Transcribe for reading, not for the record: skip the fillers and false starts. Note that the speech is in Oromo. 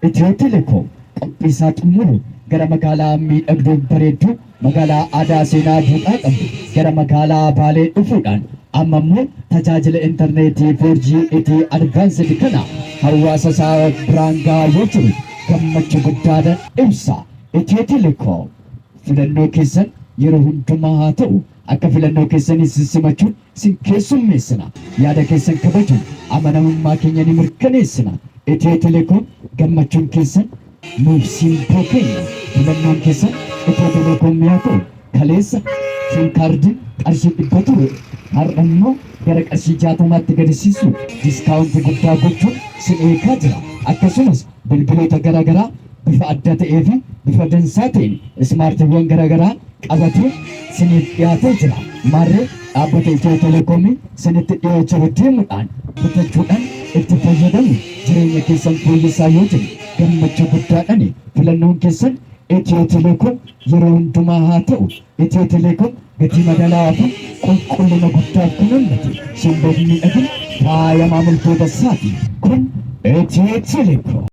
Itiyoo Telekoom qophii isaa xumuru gara magaalaa miidhagduu bareedduu, magaalaa aadaa, seenaa, duudhaa qabdu, gara magaalaa Baalee dhufuudhaan amma immoo tajaajila intarneetii 4G itii advanced kana hawaasa isaa biraan gahaa yoo jiru gammachuu guddaadhaan ibsa. Itiyoo Telekoom filannoo keessan yeroo hundumaa haa ta'u. Akka filannoo keessanii sin simachuun sin keessummeessina. Yaada keessan kabajuun amanamummaa keenya ni mirkaneessina. Itiyoo Telekoom, gammachuun keessan nuuf simboo keenya. Filannoon keessan Itiyoo Telekoom yaa ta'u. Kaleessa siim kaardiin qarshii 100 ture har'a immoo gara qarshii 60tti gadi siisuun diskaawuntii guddaa gochuun sin eegaa jira. Akkasumas bilbiloota garaagaraa bifa adda ta'ee fi bifa dansaa ta'een ismaartiiwwan garaagaraa qabatee siniif dhiyaatee jira. Maarree dhaabbata Itiyoo Telekoomii sinitti dhiyoo jiru deemuudhaan bitachuudhaan itti fayyadamu jireenya keessan fooyyessaa yoo jennu gammachuu guddaadhani. Filannoon keessan Itiyoo Telekoom yeroo hundumaa haa ta'u. Itiyoo Telekoom gatii madaalawaa fi qulqullina guddaaf kan onnate simboo fi miidhagina faaya maamiltoota isaati. Kun Itiyoo Telekoom.